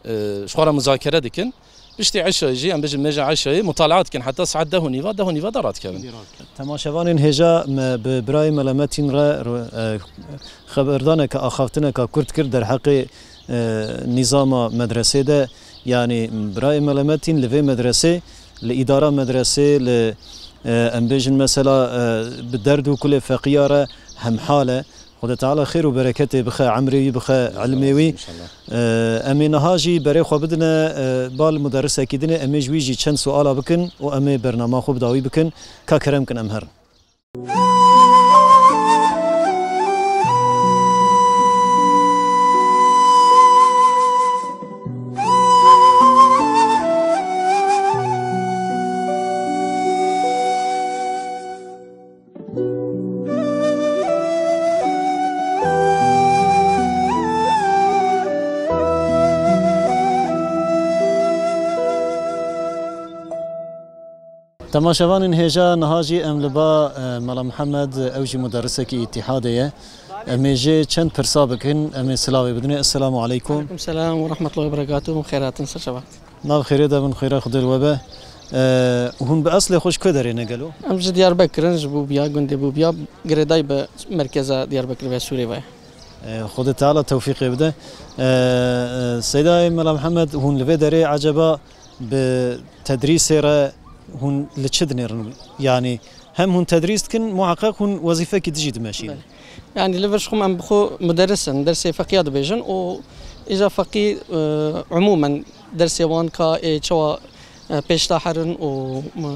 e, ji xwe re muzakere dikin. Piştî eşayê jî, em bêjin mêja eşayê, mutalaa dikin heta saet deh û nîva, deh û nîva de radikevin. Temaşevanên hêja, me bi birayê Melemetîn re, e, xeberdaneke, axaftineke kurt kir derheqê, e, nîzama medresê de. Yanî birayê Melemetîn li vê medresê, li îdara medresê, li, e, em bêjin mesela, e, bi derd û kulê feqiya re hemhal e. Xwedê Teala xêr û bereketê bixe, emrê wî bixe, ilmê wî. Înşallah. E, em ê niha jî berê xwe bidine, e, bal muderrisekî dinê, em ê ji wî jî çend suala bikin û em ê bernama xwe bi dawî bikin. Ka kerem kin em herin. Temaşevanên hêja, niha jî em li ba, e, Mela Mihemed, ew jî muderrisekî îtîhadê ye. Em ê jê çend pirsa bikin, em ê silavê bidinê. Esselamu aleykum. Aleykum selam ve rahmetullahi ve berekatuhu. Xêr hatin, ser çava. Nav xêrê de bin, xêra Xwedê li we be. E, hûn bi eslê xwe ji ku derê ne gelo? Em ji Diyarbekir in, ji Bûbiya, gundê Bûbiya, girêdayî bi merkeza Diyarbekir ve Sûrê ve. E, Xwedê Teala tewfîqê bide. E, e, Seydayê Mela Mihemed, hûn li vê derê eceba bi tedrîsê re hûn li çi dinêrin? Yanî hem hûn tedrîs dikin, muheqeq hûn wezîfekî dijî dimeşînin. Belê. Yanî li vir ji xwe em bi xwe muderris in, dersê feqiya dibêjin û îja feqî, e, umûmen dersê wan ka ê çawa, e, pêş de herin û, e,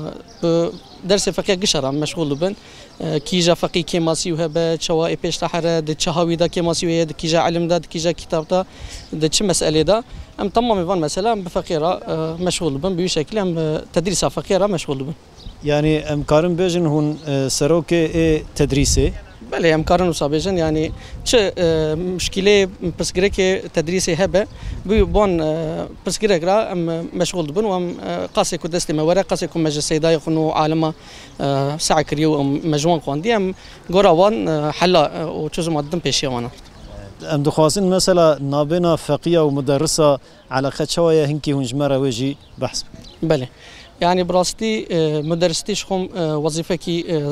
bi dersê feqiya gişa re meşxûl dibin. E, kîja feqî kêmasî wî hebe, çawa ê pêş de here, di çi hawî de kêmasî wê ye, di kîja ilim de, di kîja kitab de, di çi meselê de. Em temamê van mesela em bi feqî re, e, meşxûl dibin. Bi wî şekilî em, e, tedrîsa feqiya re meşxûl dibin. Yanî em karin bêjin hûn, e, serokê ê tedrîsê? Belê, em karin wisa bêjin. Yanî çi, e, muşkîlê pirsgirêkê tedrîsê hebe, bi wan, e, pirsgirêk re em, e, meşxûl dibin û em, e, qasê ku destê me were, qasê ku me ji seydayê xwe nû alima, e, seh kiriye û em, me ji wan xwendî, em gora wan, e, hela, e, û çözüma didin pêşiya wan e. Em dixwazin mesela nabêna feqiya û muderrisa eleqe çawa ye, hinkî hûn ji me re wê jî behs bikin. Belê. Yanî bi rastî, e, muderristî ji xwe, e, wezîfekî, e,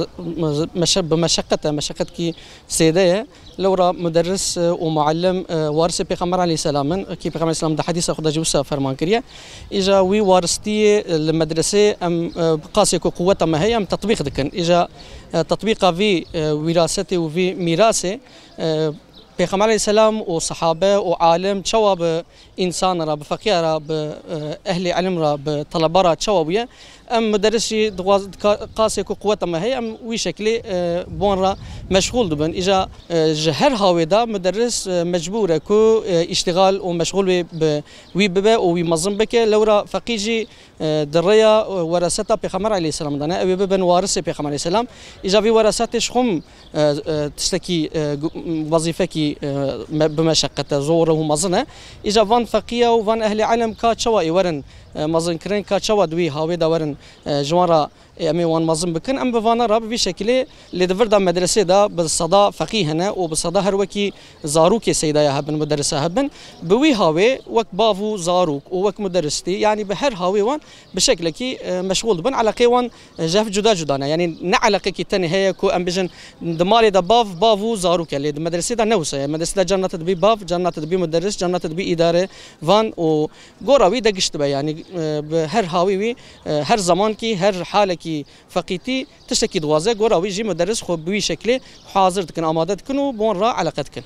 meşe-, bi meşeqet e, meşeqetkî zêde ye. Lewra muderris, e, û muallim, e, warisê Pêxember aleyhisselam in, kî Pêxember aleyhisselam di hedîsa xwe de jî wisa ferman kiriye. Îja wî waristiyê, e, li medresê em, e, bi qasê ku quweta me heye, em tetbîq dikin. Îja, e, tetbîqa vî, e, wîrasetê û vî mîrasê, e, Pêxember aleyhisselam û sehabe û alim çawa bi însan re, bi feqîya re, bi, e, ehlê ilim re, bi teleba re çawa bûye? Em muderris jî dixwaz-, dika-, qasê ku quweta me heye, em wî şekilî, e, bi wan re meşxûl dibin. Îja, e, ji her hawê de muderris, e, mecbûr e ku, e, îştîxal û meşxûl wê bi wî bibe û wî mezin bike. Lewra feqî jî, e, di rêya, e, weraseta Pêxember aleyhisselam de ne, ew ê bibin warisê Pêxember aleyhisselam. Îja vî werasetê ji xwe, e, e, tiştekî, e, gu-, wezîfekî, e, me-, bi meşeqet e, zor e û mezin e. Îja van feqiya û van ehlê ilm ka çawa ê werin, e, mezinkirin, ka çawa di wî hawê de werin, e, ji wan re, e, em ê wan mezin bikin. Em bi vana re bi vî şekilê lê di vir de medresê de bi seda feqî hene û bi seda her wekî zarokê seydaya hebin, muderrisa hebin. Bi wî hawê wek bav û zarok û wek muderristî, yanî bi her hawê wan bi şeklekî, e, meşxûl dibin. Eleqê wan, e, ji hev cuda cuda ne. Yanî ne eleqekî tenê heye ku em bijin di malê de bav, bav û zarok e. Lê di medresê de ne wisa ye. Medresê de carna te dibî bav, carna te dibî muderris, carna te dibî îdare van û gora wî de giş dibe. Yanî, e, bi her hawî wî, e, her zamankî, her halekî feqîtî tiştekî dixwaze. Gora wî jî muderris xwe bi wî şeklê hazir dikin, amade dikin û bi wan re eleqe dikin.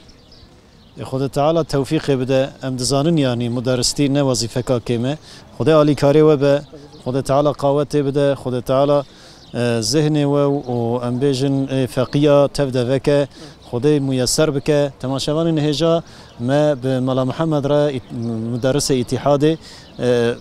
Ê Xwedê Teala tewfîqê bide. Em dizanin, yanî muderristî ne wezîfeka kêm e. Xwedê alîkarê we be. Xwedê Teala qawetê bide. Xwedê Teala, e, zihnê we û em bêjin, ê feqiya tev de veke. Xwedê muyeser bike. Temaşevanên hêja, me bi Mela Mihemed re ît-, muderrisê îtîhadê, e,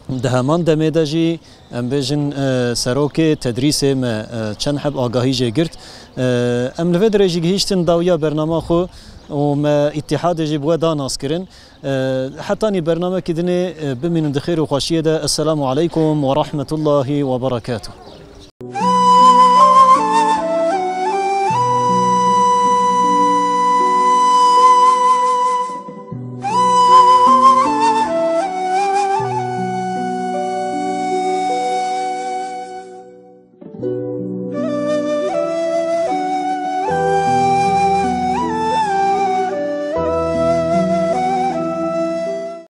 Di heman demê de jî, em bêjin, e, serokê tedrîsê me, e, çend heb agahî jê girt. E, em li vê dirê jî gihîştin dawiya bernama xwe û me îtîhadê jî bi we da nas kirin. E, hetanî bernamekî dinê, e, bimînin di xêr û xweşiyê de. Esselamu aleykum ve rahmetullahi ve berekatuh.